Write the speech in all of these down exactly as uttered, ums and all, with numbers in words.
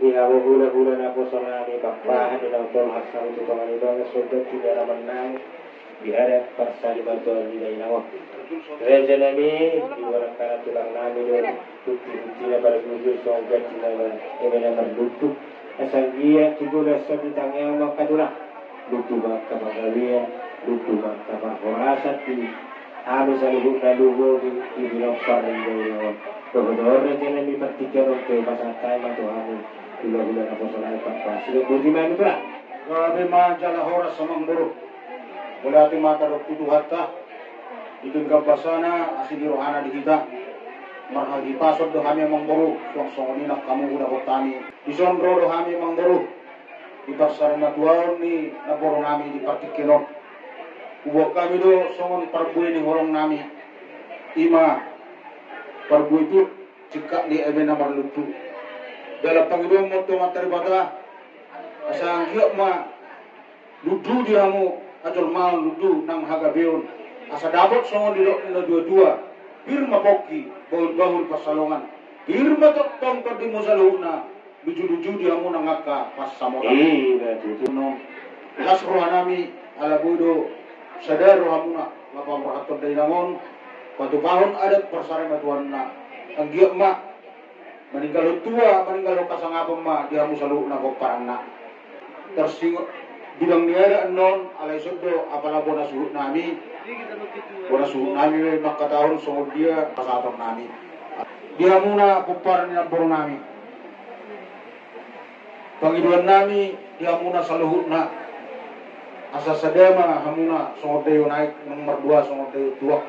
Di hamu hulahula naposo nami, Pakpahan di naung tolhas hamu tu tonga ni bagas, sobat di halaman nami, di adat parsalimatuaon ni dainang on. Raja nami, di warangkana tulang nami do, bukti-bukti na pargujur songon ganti na eme na marlundu. Asa anggiat tu jolo asa di tangiang ma angka tulang. Lundu ma angka panggabean, lundu ma angka parhorasan di hami saluhutna lumobi di pinompar ni dainang on. Dohot on raja nami, partingkian on pe pasahat hami ma tu hamu hulahula naposo nami, Pakpahan. Sian boti ma hami tulang. Gabe ma jala horas amangboru. Mauliate ma tadok tu Tuhanta. Di genggam basana, asi ni rohana di hita. Marhahipason do hami amangboru, suang songon i nang hamu hudapot hami. Dison ro do hami amangboru. Di parsarimatuaon ni namboru nami di partingkian on. Huboan hami do songon parbue ni holong nami. I ma parbue tu singkat ni eme na marlundu. Dalan pangidoan ma tu Amanta Debata. Asa anggiat ma lundu di hamu hajolmaon, lundu nang hagabeon. Asa dapot songon didok ni na dua-dua. Pir ma pongki, bahul-bahul pansalongan. Pir ma tongtong tondimu saluhutna. Luju-luju di hamu nang angka pansamotan. Ina tutu. Las roha nami, ala boi do sada rohamuna, laho paborhathon dainang on, patupahon adat parsarimatuaonna. Anggiat ma maninggalhon tua, maninggalhon hasangapan ma di hamu saluhutna pomparanna. Tarsingot bidang ni adat annon, alai ison do apala bona suhut nami. Bona suhut nami mangkatahon songon dia pasahaton nami. Di hamuna pomparan ni namboru nami. Pangidoan nami di hamuna saluhutna, asa sada ma hamuna songon daion aek, nang mardua songon daion tuak.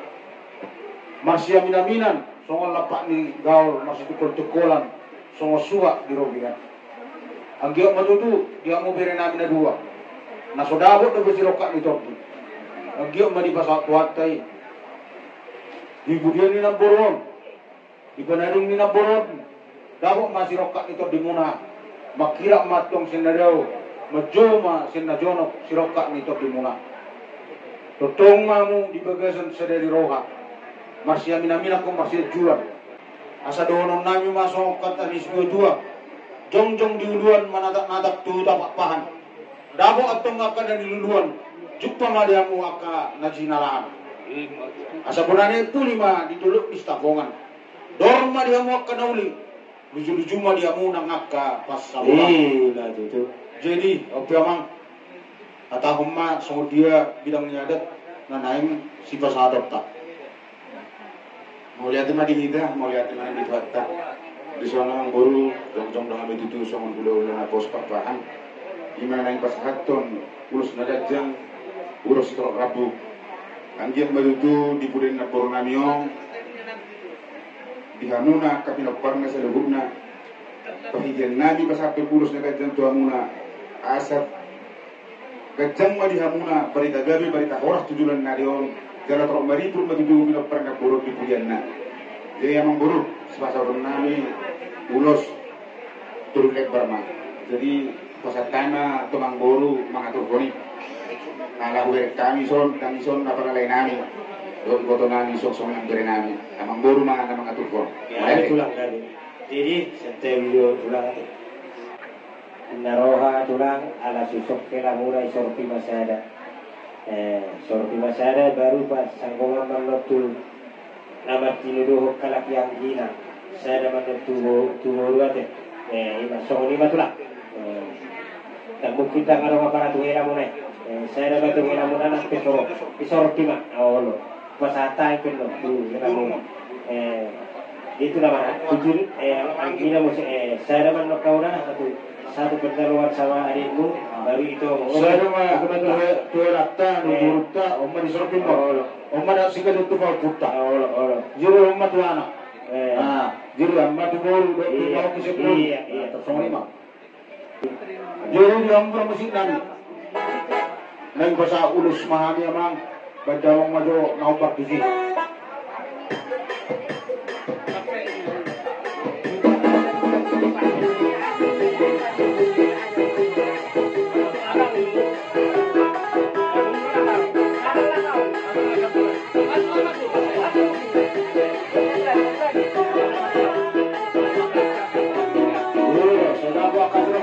Marsiamin-aminan songon lampak ni gaol, marsitungkol-tungkolan songon suhak di robean. Anggiat ma tutu di hamu bere nami na dua, na so dapot dope sirongkap ni tondi. Anggiat ma dipasahat Tuhanta i di pudian ni namboru on. Di panaring ni namboru on, dapot ma sirongkap ni tondimuna, mangkirap ma antong sian na dao, manjou ma sian na jonok sirongkap ni tondimuna. Tongtong ma hamu di bagasan sada ni roha, marsiamin-aminan hamu marsianjuran. Asa dohonon nami ma songon hata ni situa-tua, jongjong di uluan manatap-natap tu huta Pakpahan. Dapot antong angka na niluluan, jumpa ma di hamu angka na jinalahan. Asa bona ni puli ma di Dolok ni Sitangkongan. Dor ma di hamu angka na uli, luju-luju ma di hamu nang angka pansamotan. Ina tutu. Jadi, on pe amang, hatahon ma songon dia bidang ni adat na naeng sipasahatonta. Mauliate ma di hita, mauliate ma nang di Tuhanta. Dison amangboru, jongjong do hami tutu songon hulahula naposo Pakpahan. I ma naeng pasahathon ulos na ganjang, ulos sitorop rambu. Anggiat ma tutu di pudian ni namboru nami on, di hamuna angka pinomparna saluhutna, pahigean nami pasahat ulos na ganjang tu hamuna, asa ganjang ma di hamuna barita gabe, barita horas tu joloan ni ari on, jala torop maribur ma tutu pinompar ni namboru on di pudianna. Jadi amangboru, sipasahaton nami ulos tolu lembar ma. Jadi pasahat hami ma tu amangboru mangaturhon i. Ala hubereng hami son, hami son na pangalai nami. Dohot iboto nami songon i nang bere nami. Amangboru ma na mangaturhon. Ya, mauliate. Tulang tadi. Jadi, santai dulu tulang. Inna roha tulang, ala susok ke lamuna i sorpi ma sada. Eh, sorpi ma sada, baru pasanggongan ma annon tu na martinodohon halak i anggina. Sada ma annon tu bo-, tu boru ate. Eh, i ma songon i ma tulang. Eh, tak mungkin tak adong apala tu helamuna i. Eh, sada ma tu helamuna nang pe soro-, i sorpi ma. Olo. Pasahat hami pe annon tu helamuna. Eh, itu namanya. Tutu, eh, anggina muse, eh, sada ma annon hamu na satu, satu pertaruhan sama adikmu, baru itu. Sada ma tu he-, tu helanta, tu borunta, on ma di sorpi ma. Olo. On ma na sigaduan tu pahompunta. Olo, olo. Jiri on ma tu anak. Eh. Nah, jiri on ma tu boru, dohot tu pahompu. Iya, iya. Nah, songon i ma. Jadi di hamu parmusik nami, naeng pasahat ulos ma hami amang, baen damang ma jo na hombar tusi. Horas,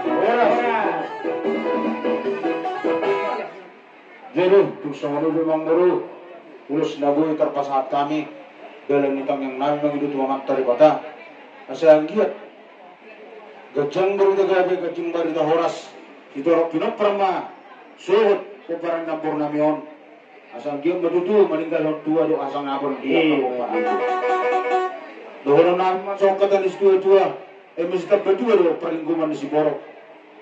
horas, horas. Jadi, tung songon i do, Amangboru, ulos na boi tarpasahat hami, dalan ni tangiang nami mangido tu Amanta Debata. Asa anggiat ganjang barita gabe, ganjang barita horas, sitorop pinompar ma sohot pomparan ni namboru nami on. Asa anggiat ma tutu maninggalhon tua do hasangapon di angka pomparan. Dohonon nami ma songon hata ni situatua, eme sitambatua do parlinggoman ni siborok.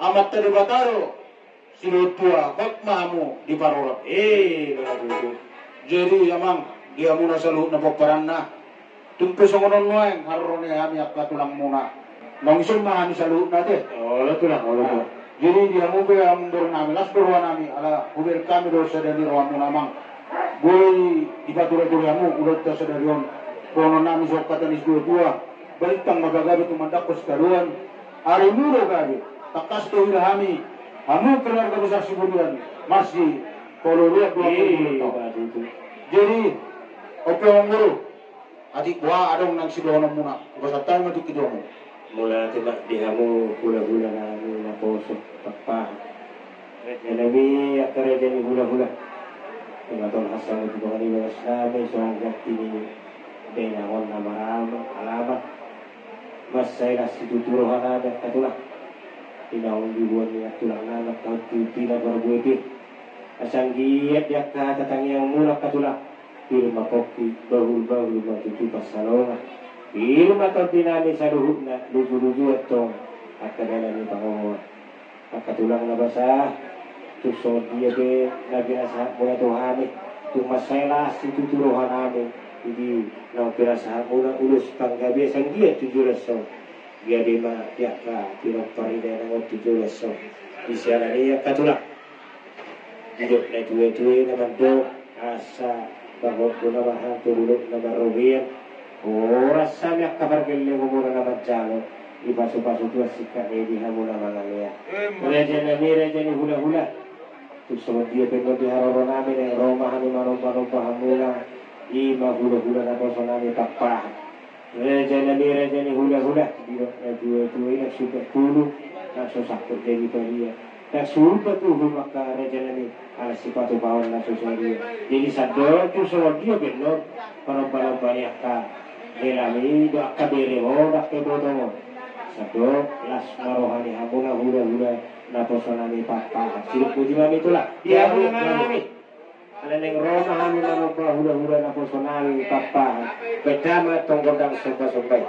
Amanta Debata do siluhut tua, hot ma hamu diparorot. Eh, benar itu. Jadi, Amang, di hamuna saluhutna pomparanna, tung pe songon on nuaeng haroro ni hami angka tulangmuna. Naung ison ma hami saluhutna, ate. Olo, Tulang, olo. Nah, jadi di hamu pe, Amangboru nami, las do roha nami, ala hubereng hami do sada ni rohamuna, Amang. Boi dipaturaturi hamu ulaonta sadari on. Dohonon nami songon hata ni situatua, balintang ma pagabe tumandangkon sitadoan. Arimu do gabe, tangkas do huida hami, hamu keluarga besar Siburian, marsipaolooloan do hamu. Iya, di ulaonta. Jadi, oke, Amangboru, atik boha adong nang sidohononmuna, hupasahat hami ma tingki tu hamu. Mauliate ma di hamu hulahula nami naposo Pakpahan. Raja nami, angka raja ni hulahula. Ima tong hasangapon Tuhan i bagas nami songon ganti ni dainang on na marama alaman. Mansai las situtu roha nami angka tulang. Di naung diboan ni tulang nami angka uti-uti na parbue pir. Asa anggiat di angka hata tangiangmuna angka tulang, pir ma pongki, bahul-bahul ma tutu pansalongan. Pir ma tondi nami saluhutna, luju-luju antong angka dalan ni pangomoan. Angka tulang na basa, tung songon dia pe na pinasahatmuna tu hami, tung mansai las situtu roha nami di naung pinasahatmuna ulos panggabean anggiat tu joloan on. Gabe ma di angka pinompar i dainang on tu joloan on. Di siala ni i angka tulang, didok natua-tua i na mandok, asa bagot do na marhanto, dolok na marrobean. Horas hami angka pargellengonmuna na manjalo, dipasu-pasu Tuhan singkat ni di hamu na mangalean. Raja nami, raja ni hulahula. Tung songon dia pe nuaeng di haroro nami, naeng ro ma hami manomba-nomba hamuna, ima hulahula naposo nami Pakpahan. Raja nami, raja ni hulahula, didok natua-tua i, ndang sumbat hulu, ndang so sangkot jadi paria, ndang sumbat uhum angka raja nami, ala sipatupaon na so sadia. Jadi sandok tung songon dia pe nuaeng panomba-nomba ni angka helami dohot angka beremo dohot angka ibotongmu. Sandok las ma roha ni hamuna hulahula naposo nami Pakpahan. Sidok boti ma hami, Tulang. Di hamu na mangalean. Ala naeng ro ma hami manomba hulahula naposo nami Pakpahan. Bahen ma tong gondang somba-somba i.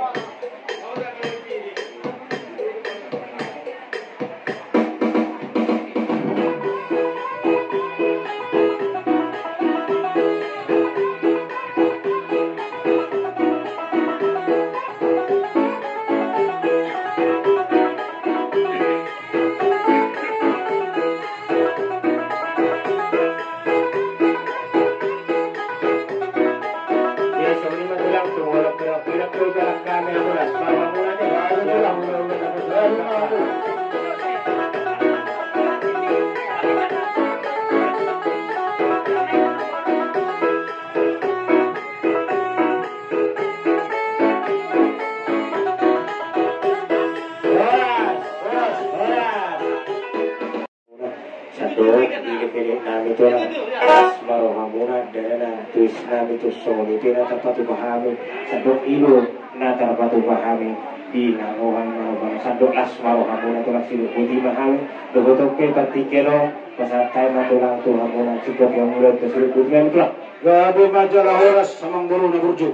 Sandok, elek-elek nami, Tulang, las ma rohamuna, dana na tuis nami, tung songon i pe na tarpatupa hami. Sandok i do na tarpatupa hami di na roha ni manoban. Sandok las ma rohamuna, Tulang, sidok boti ma hami. Dohot on pe partingkian on, pasahat hami ma, Tulang, tu hamuna, singkop hamuna, sidok boti ma hami, Tulang. Gabe ma jala horas, Amangboru na burju.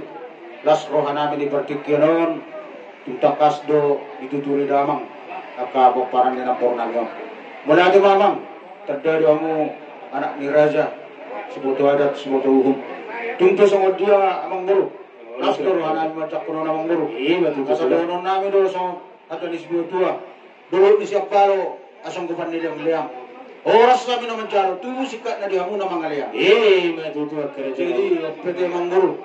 Las roha nami di partingkian on. Tung tangkas do dituturi damang angka pomparan ni namboru nami on. Mauliate ma, Amang, tanda do hamu anak ni raja, siboto adat, siboto uhum. Tung pe songon dia, Amangboru, las do roha nami manjangkon on, Amangboru. Ima tutu. Asa dohonon nami do songon hata ni situatua: Dolok ni siambalo, asa gopan ni leang-leang. Horas hami na manjalo, tubu singkatna di hamu na mangalean. Ima tutu, angka raja. Jadi, on pe ate, Amangboru,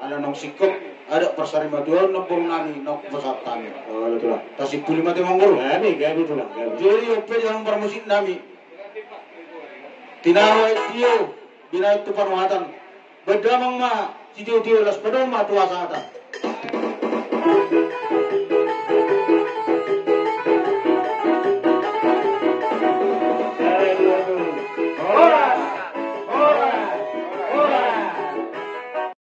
ala naung singkop Adat parsarimatua on namboru nami na hupasahat hami. Olo tulang. Tasimpuli ma tu amang boru. Gabe, gabe tulang, gabe. Jadi on pe di hamu parmusik nami. Tinahu aek tio, binahen tu panuhatan. Baen damang ma sitiotio, las padomu ma tu hasahatan.